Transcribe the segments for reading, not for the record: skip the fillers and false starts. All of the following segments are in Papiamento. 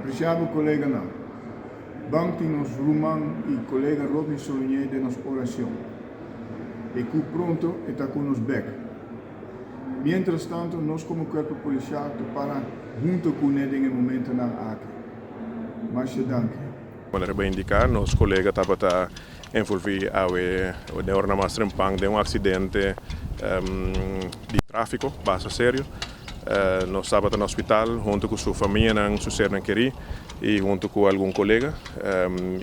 Apresiado koleganan, ban tin nos ruman i kolega Rodney Solognier den nos orashon. I ku pronto e ta ku nos bek. Miéntras tantu nos komo Kuerpo Polisial ta para hunto kuné den e momentonan aki. Masha danki. Manera bo a indiká, nos kolega tabata envolví awe den ora mas trempan den un aksidente di tráfiko basta serio. Nos tabata na hospital huntu ku su famianan, su sernan kerí i huntu ku algun kolega.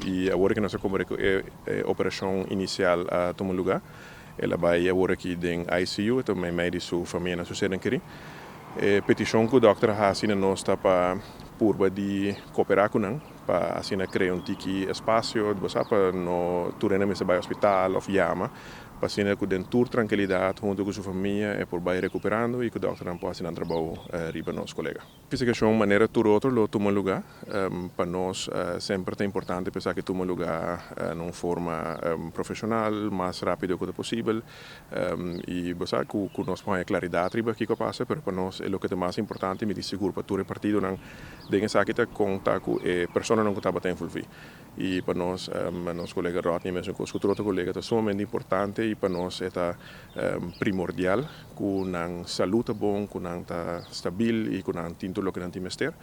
I awor ke nos a komprendé ku e operashon inisial a tuma lugá. El a bai awor aki den ICU, e ta meimei di su famianan, su sernan kerí. E petishon ku dòkter a hasi na nos ta pa purba di koperá ku nan pa asina krea un tiki espasio, bo sa, pa no tur hende mester bai hospital òf yama, pa asina ku den tur trankilidat huntu ku su famia e por bai rekuperando i ku dòkternan por hasi nan trabou riba nos kolega. Investigashon manera tur otro lo tuma lugá. Pa nos semper ta importante pa esaki tuma lugá na un forma profeshonal, mas rápido ku ta posibel. I bo sa ku nos por haña klaridat riba kiko a pasa, pero pa nos e loke ta mas importante, mi tin sigur pa tur e partidonan den esaki ta konta ku e personanan ku tabata envolví. I pa nos, nos kolega Rodney mesun kos ku tur otro kolega ta sumamente importante i pa nos e ta primordial ku nan salú ta bon, ku nan ta stabil i ku nan tin tur loke nan tin mester.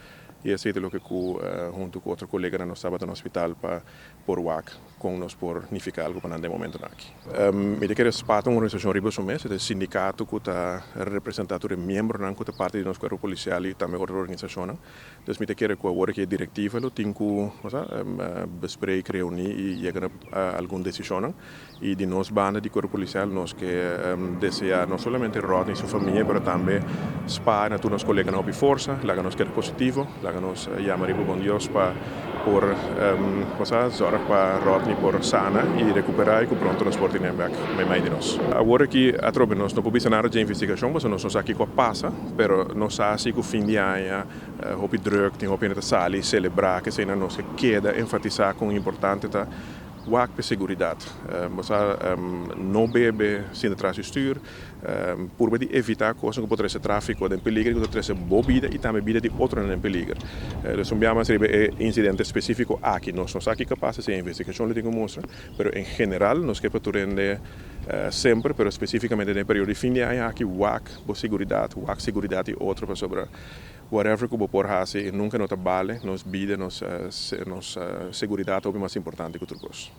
I esei ta loke ku huntu ku otro koleganan nos tabata na hospital pa por wak kon nos por nifiká algu pa nan den momentonan aki. Mi ta kere spa ta un organisashon riba su mes, e ta e sindikato ku ta representá tur e miembronan ku ta parti di nos kuerpo polisial i tambe otro organisashonnan. Dus mi ta kere ku awor aki e direktiva lo tin ku bespreek, reuní i yega na algun desishonnan. I di nos banda di Kuerpo Polisial nos ke deseá no solamente Rodney i su famia pero tambe spa na tur nos koleganan hopi forsa, laga nos keda positivo, laga nos yama riba bon Dios pa por sa zorg pa Rodney por sana i rekuperá i ku pronto nos por tene bek meimei di nos. Awor aki atrobe nos no por bisa nada dje investigashon pasobra nos no sa kiko a pasa pero nos sa si ku fin di aña hopi druk, tin hopi hende ta sali selebrá keseinan nos ke keda enfatisá kon importante ta Wak p'e seguridat. Bo sa no bebe sinta tras di stuur. Purba di evitá kosnan ku por trese tráfiko den peliger i ku ta trese bo bida i tambe bida di otronan den peliger. Dus un bia mas riba e insidente spesífiko aki nos no sa kiko a pasa, si e investigashon lo tin ku mustra, pero en general nos ke pa tur hende semper, pero spesífikamente den e periodo di fin di aña aki wak bo seguridat, wak seguridat di otro pasobra Whatever ku bo por hasi e nunka no ta bale, nos bida, nos nos seguridat ta hopi mas importante ku tur kos.